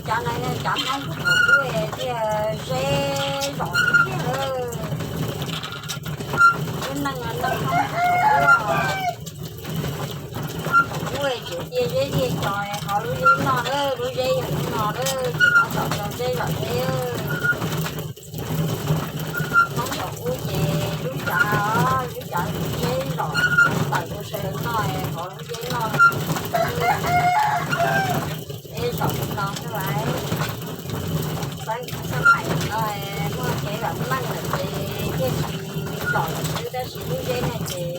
Cov no yog cov Hmoob thaum ub thiaj zeb zom tiag tiag lawm. Lub neej neej Hmoob thaum ub, thaum ub tseem cia zeb cia cos hov lub zeb noj lawm, lub zeb yog lub no lawm, tseem tab tom zeb zom zeb. Hmoob thaum ub ces lub cav, lub cav zeb zom, tawm rau sawv daws noj, hov lub zeb noj, zeb zom li no xwb lauj. Xab maim no muaj kev vam meej lawm ces thiaj tsis zom lawm xwb, tab sis lub zeb no ces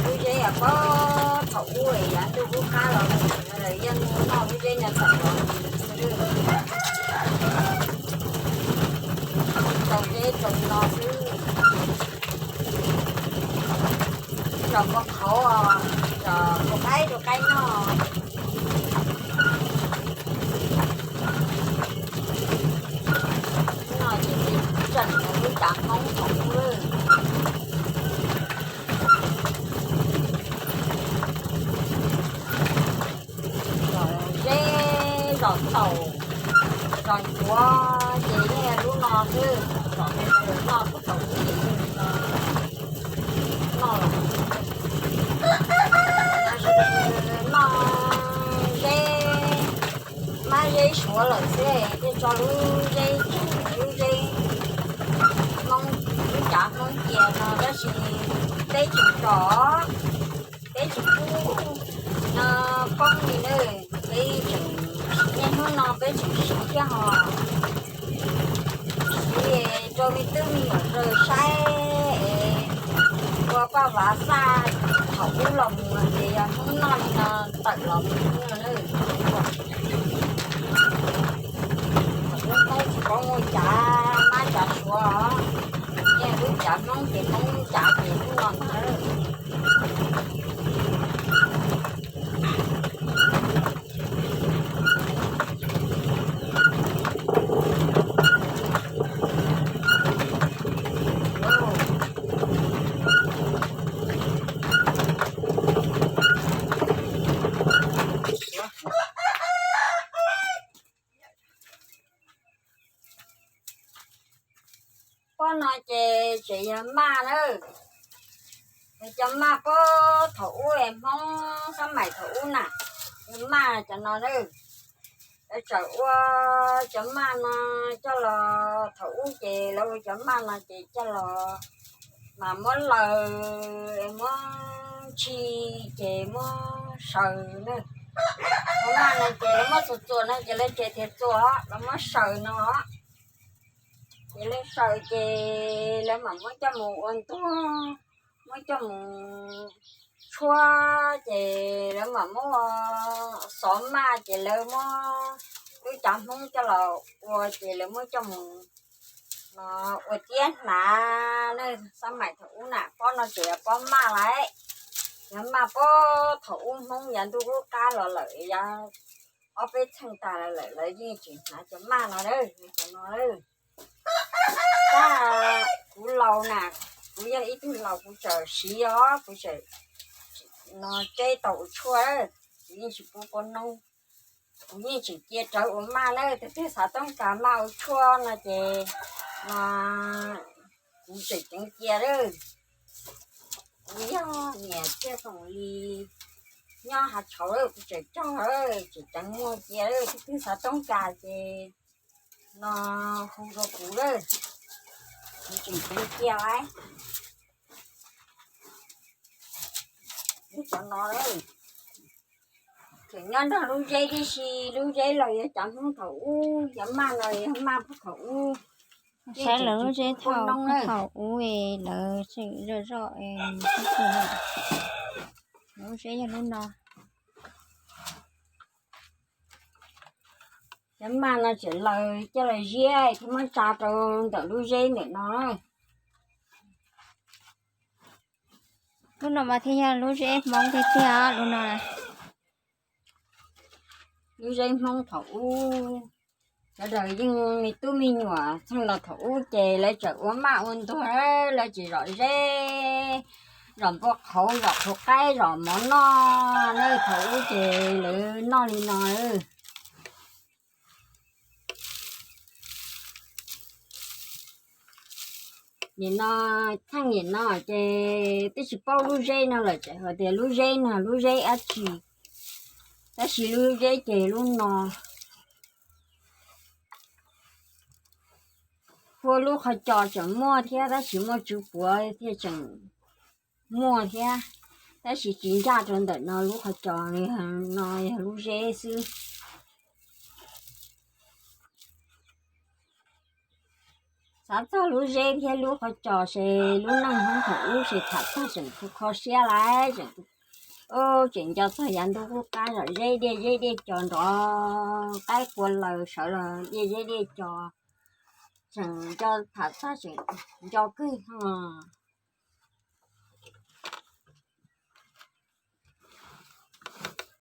lub zeb pob thaum ub yav ntuj ub qab los lawm yeej noj lub zeb no tawm los rau zeb rau no xwb. Zom kua qhauv, zom kua qaib rau qaib noj. No ces tseem lub cav Hmoob thaum ub. Zom zeb, zom taum, zom cuav ces yeej lub no xwb, zom li no noj puag thaum ub ces yeej li no noj los. Noj zeb, mab zeb suav lawm xwb thiaj tso lub zeb, lub zeb Hmoob, lub cav Hmoob cia no tab sis peb tseem zom, peb tseem pub no poob li na, peb tseem, niaj hnub no peb tseem siv thiab ho siv rau me tub me nyuam saib es ua paj vav xaj thaum ub los mus ces yog Hmoob noj li no tawm los mus na. Thaum ub Hmoob tsis paub muaj cav mab cav suav, yeej lub cav Hmoob ces Hmoob cav ces lub no ntag. Pob no ces tseem yog maj na, yog cov maj pob thaum ub es Hmoob xab maim thaum ub na, yog maj cov no na. Lawv txawm ua cov maj no coj los, thaum ub ces lawv ua cov maj no ces coj los mas muab laws, muab ntshis ces muab saws na. Cov maj no ces lawv muab txuas txuas no ces lawv tsev thiaj txuas, lawv muab saws no. Ces lawv saws ces lawv mam muab coj mus ua ntuag, muab coj mus tshuab ces lawv mam muab xov maj ces lawv muab lub cav Hmoob coj los ua ces lawv muab coj mus ua tiab hnav na. Xab maim thaum ub na pob no tseem yog pob maj lawm, yog maj pob thaum ub Hmoob yav ntuj ub qab los lawm, yav ob peb txheej tas lawm lawv yeej tseem hnav cov maj no, cov no. Tab kuv laus na, kuv yog ib tug laus kuv tseem siv os, kuv tseem no tseb tau ua tshuaj, kuv yeej tsis pub pub noob, kuv yeej tseem cia rawv ua maj na. Tus twg xav toob kas maj ua tshuaj no ces no kuv tseem ceev cia lawm. Kuv yog niam Txiaj Foom Lis nyob Hav Tshauv, kuv tseem cog, tseem ceev muag cia lawm. Tus twg xav toob kas ces no hu rau kuv lawm, kuv tseem ceev cia lawm. Cov no tseem nyob nrog lub zeb tib si, lub zeb los yog cov Hmoob thaum ub, cov maj no yog maj puag thaum ub. Saib lawv lub zeb thaum, thaum ub lawv tseem zoj zoj, lub zeb yog lub no. Cov maj no tseem laws coj los ziab thiab muab tsa rau ntawm lub zeb ntawm no. Lub no mas thiaj yog lub zeb Hmoob tiag tiag lub no. Lub zeb Hmoob thaum ub, sawv daws yeej me tub me nyuam txheej los thaum ub ces lawv tseem ua maj ua ntuag, lawv tsis zom zeb, zom npua qhauv, zom qhauv qaib, zom mov noj na. Thaum ub ces lawv noj li no. Nim no, txheej nim no ces twb tsis paub lub zeb no lawm, tseem hais tias lub zeb no lub zeb dab tsi, tab sis lub zeb ces lub no. Huab lub qhov cos tseem muaj thiab, tab sis muaj tsw puav thiaj tseem muaj thiab, tab sis tsis ncaj rau ntawm no lub qhov cos, no yog lub zeb xwb. Xav txog lub zeb thiab lub qhov cos ces lub neej hnub thaum ub ces tham txog tseem kho siab lawm, tseem nco txog yav ntuj qub qab zom zeb diaj zeb diaj cos nrov qaib qua laws sawv los diaj zeb diaj cos, tseem nco tham txog tseem nco kawg os.